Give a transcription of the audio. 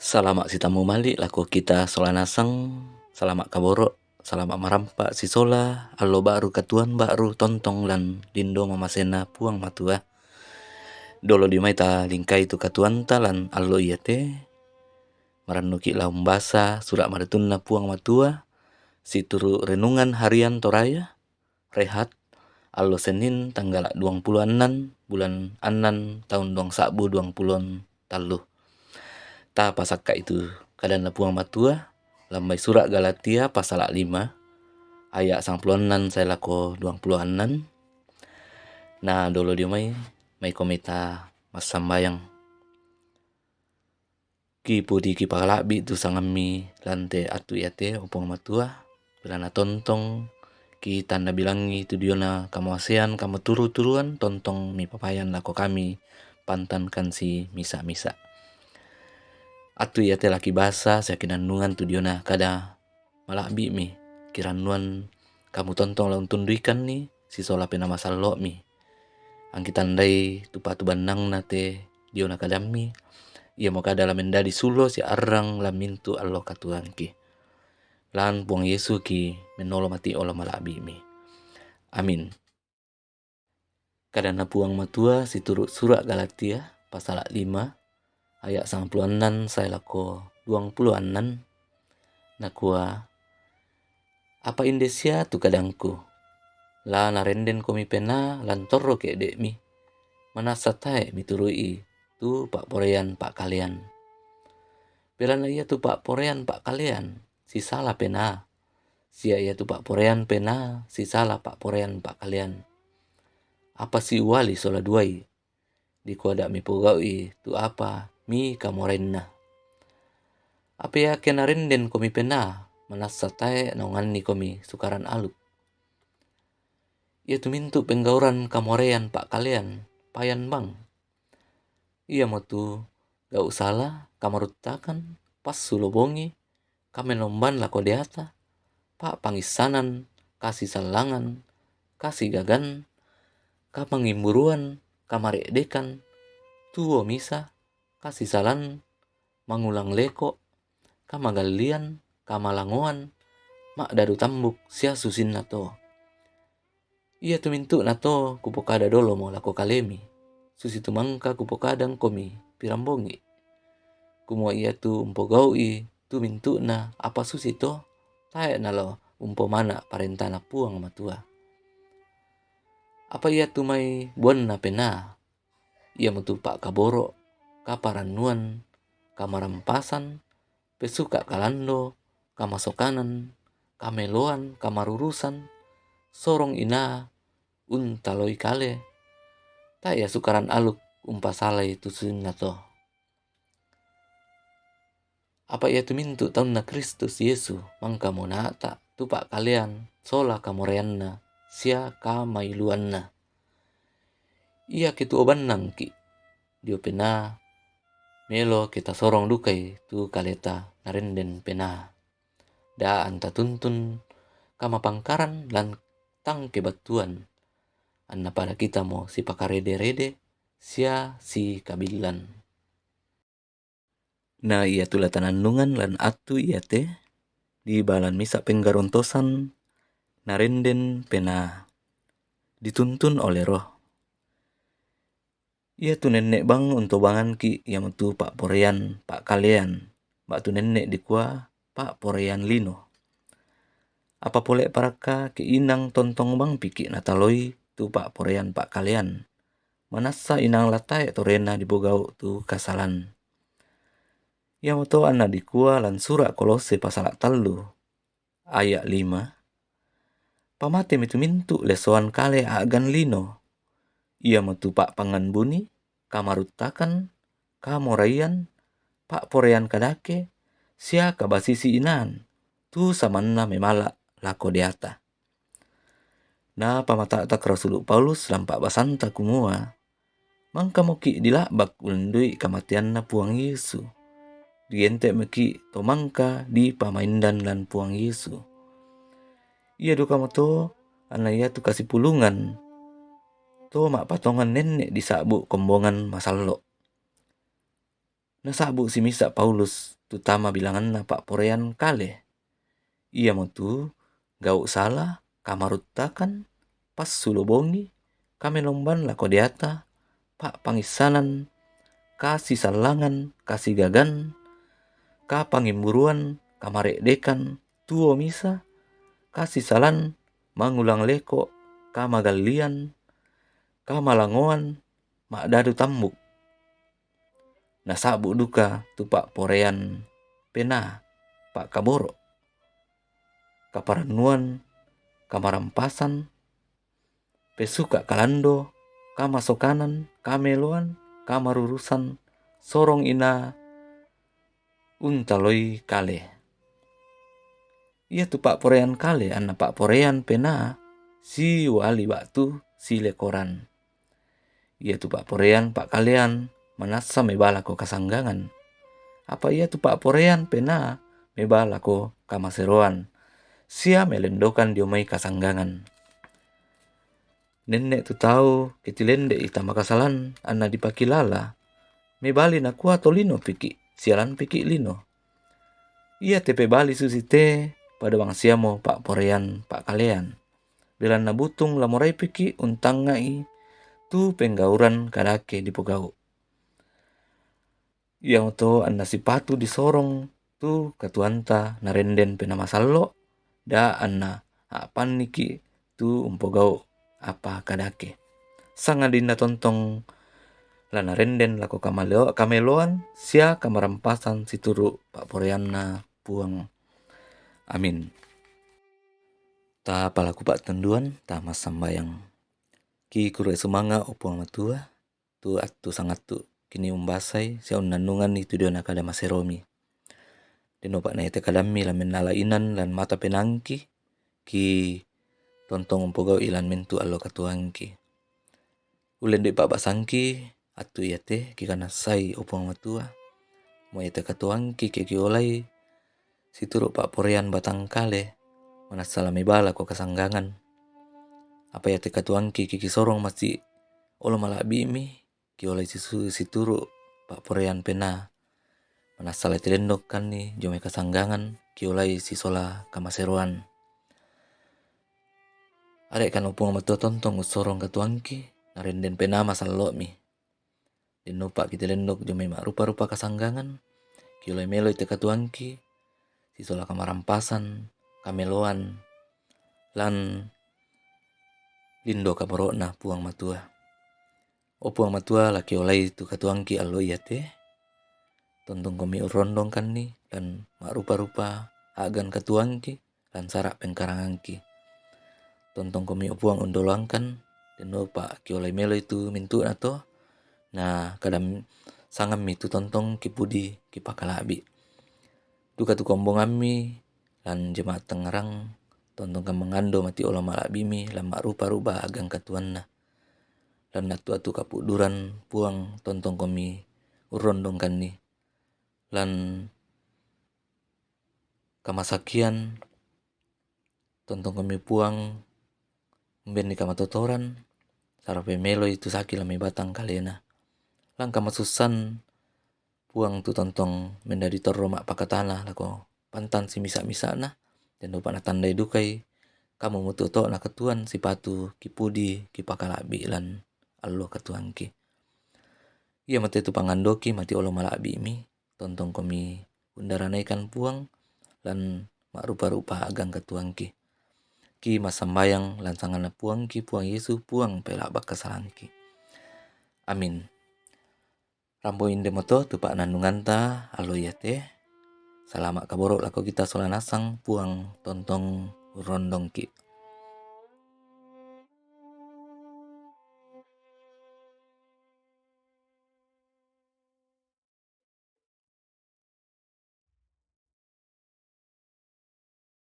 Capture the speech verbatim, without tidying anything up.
Salama' sitamu mali' lako kita sola nasang. Salama' kaboro', salama' marampa' sisola allo ba'ru, katuoan ba'ru, tontong lan lindo mamasena Puang Matua. Dolo dio mai talingkai tu katuoanta lan allo iate, marennuki' la umbasa sura' madatunna Puang Matua situru' Renungan Harian Toraya, Rehat, allo Senin, tanggala' duangpulo annan bulan annan taun duang sa'bu duangpulo tallu. Tapasakka'i tu kadanna Puang Matua lan mai sura' Galatia pasala' lima, aya' sangpulo annan sae lako duangpulo annan. Na dolo dio mai, maikomi ta massambayang. Kipudi kipakala'bi' tu sangammi lan te attu iate, o Puang Matua, belanna tontong kitannabilangi tu diona kamasean, kamaturu-turuan, tontong mipapayan lako kami pantan kan simisa-misa. Attu iate la kibasa sia kinannungan tu diona kada mala'bi'mi, kirannuan kamu tontong la untunduikanni sisola Penaa Masallo'mi. Angkitandai tu patubannangna te diona kadammi, iamo kada la mendadi sulo sia arrang lan mintu' allo katuoangki. Lan Puang Yesu ki mennolo mati' olo mala'bi'mi. Amin. Kadanna Puang Matua situru' sura' Galatia pasala' lima, aya' sangpulo annan sae lako duangpulo annan, nakua, Apa inde sia tu kadangku? La narendenkomi Penaa lan torro ke'de'mi, manassa tae' mituru'i tu pa'poraian pa'kalean. Belanna iatu pa'poraian pa'kalean sisala penaa, sia iatu pa'poraian penaa sisala pa'poraian pa'kalean. Apa siuali sola duai? Dikua da' mipogau'i tu apa mikamorainna. Apa iake narendenkomi Penaa, manassa tae' naongannikomi sukaran aluk. Iatu mintu' penggauran kamorean pa'kalean payan bang. Iamotu gau' sala, kamaruttakan, passulo bongi, kamenomban lako deata, pa'pangissanan, kasisallangan, kasigagan, kamangimburuan, kamare'dekan, tuo misa, kasisalan, mangulang leko', kamagallian, kamalangoan, ma'dadu tambuk, sia susinna to. Iatu mintu'na to kupokada dolomo lako kalemi, susitu mangka kupokada engkomi pirang bongi', kumua iatu umpogau'i tu mintu'na apa susito, tae' nala umpomana' parentana Puang Matua. Apa iatu mai buanna penaa, iamotu pa'kaboro', kaparannuan, kamarampasan, pesuka' kalando, kamasokanan, kameloan, kamarurusan, sorong inaa, untaloi kale, tae' ia sukaran aluk umpasalai tu susinna to. Apa iatu mintu' taunna Kristus Yesu mangkamo naata' tu pa'kalean sola kamoreanna sia kamailuanna. Iake tuo bannangki' dio penaa, melo ke tasorong dukai tu kaleta narenden penaa. Da' anta tuntun kamapangkaran lan tang kebattuan, anna pada kitamo sipakarede-rede sia sikabillan. Na iatu la tanannungan lan attu iate, dibalan misa' penggarontosan, narenden penaa, dituntun oleh Roh. Iatu nenne' bang untobanganki' iamotu pa'poraian pa'kalean, ba'tu nenne' dikua pa'poraian lino. Apa pole' parakka ke inang tontong bangpiki' nataloi tu pa'poraian pa'kalean, manassa inang la tae' torena dipogau' tu kasalan. Iamoto anna dikua lan sura' Kolose pasala' tallu aya' lima, pamatemi tu mintu' lesoan kale a'gan lino, iamotu pa'pangan buni, kamaruttakan, kamoraian, pa'poraian kadake, sia kabasisi inaan, tu samanna memala' lako deata. Napamata'tak Rasulu' Paulus lan pa'basanta kumua, mangkamoki' dila'bak ulindui kamateanna Puang Yesu. Digente'moki' to mangka dipamaindan lan Puang Yesu. Ia dukamoto anna iatu kasipulungan to ma'patongan nenne' disa'bu' kombongan masallo'. Nasa'bu' simisa' Paulus tu tama bilanganna pa'poraian kale. Iamotu gau' sala, kamaruttakan, passulo bongi, kamelomban lako deata, pa'pangissanan, kasisallangan, kasigagan, kapangimburuan, kamare'dekan, tuo misa, kasisalan, mangulang leko', kamagallian, kamalangoan, ma'dadu tambuk. Nasa'bu' duka tu pa'poraian penaa, pa'kaboro', kaparannuan, kamarampasan, pesuka' kalando, kamasokanan, kameloan, kamarurusan, sorong inaa untaloi kale. Iatu pa'poraian kale anna pa'poraian penaa siuali ba'tu silekoran. Iatu pa'poraian pa'kalean manassa mebalako kasanggangan. Apa iatu pa'poraian penaa mebalako kamaseroan, sia melendokan dio mai kasanggangan. Nenne' tu tau ke tilende'i tama kasalan anna dipakilala, mebali nakua tolino piki', sialan piki' lino. Iate pebali susite pada bangsiamo pa'poraian pa'kalean. Belanna butung la morai piki' untangnga'i tu penggauran kadake dipogau'. Iamoto anna sipatu disorong tu katuoanta narenden penaa masallo', da' anna a'panniki' tu umpogau' apa kadake. Sangadinna tontong la narenden lako kamaleo-, kameloan sia kamarampasan situru' pa'poraianna Puang. Amin. Ta palaku pa'tunduan, ta massambayang. Ki kuroi sumanga', o Puang Matua, tu attu sangattu kini umbasai sia unnannunganni tu diona kada maseromi. Dennopa na iate kadammi la mennala inan lan mata penaangki, ki tontong umpogau'i lan mintu' allo katuoangki. Ullendu'i pa'basangki attu iate, ki kanassai, o Puang Matua, mo iate katuoangki ke kiolai situru' pa'poraian batang kale, manassa la mebalako kasanggangan. Apa iate katuoangki ke kisorong masi' olo mala'bi'mi, kiolai sisu-, situru' pa'poraian penaa, manassa la tilendokkanni dio mai kasanggangan, kiolai sisola kamaseroan. Are'kan, o Puang Matua, tontong ussorong katuoangki, narenden penaa masallo'mi. Dennopa ki tilendok dio mai ma'rupa-rupa kasanggangan, kiolai meloi te katuoangki sisola kamarampasan, kameloan, lan lindo kaboro'na, Puang Matua. O Puang Matua, la kiolai tu katuoangki allo iate, tontongkomi urrondongkanni lan ma'rupa-rupa a'gan katuoangki, lan sara' pengkarangangki. Tontongkomi, o Puang, undoloangkan, dennopa kiolai meloi tu mintu'nato, na kadam-, sangammi tu tontong kipudi kipakala'bi'. Duka tu kombongammi lan jemaat Tangerang, tontongkan mangando mati' olo mala'bi'mi lan ma'rupa-rupa a'gan katuoanna. Lan attu-attu kapudduran, Puang, tontongkomi urrondongkanni. Lan kamasakian, tontongkomi, Puang, umbenni kamatotoran, sarape meloi tu saki lan mai batang kalena. Lan kamasussan, Puang, tu tontong mendadi torro ma'pakatana lako pantan simisa'-misa'na, dennopa natandai dukai Kamu mutu oto'na katuoan sipatu kipudi kipakala'bi' lan allo katuoangki. Iamote tu pangandoki mati' olo mala'bi'mi, tontongkomi undaranaikan, Puang, lan ma'rupa-rupa a'gan katuoangki. Ki massambayang lan sanganna Puangki, Puang Yesu, Puang pela'ba' kasalangki. Amin. Rampo indemoto tu pa'nannunganta allo iate. Salama' kaboro' lako kita sola nasang, Puang tontong urrondongki.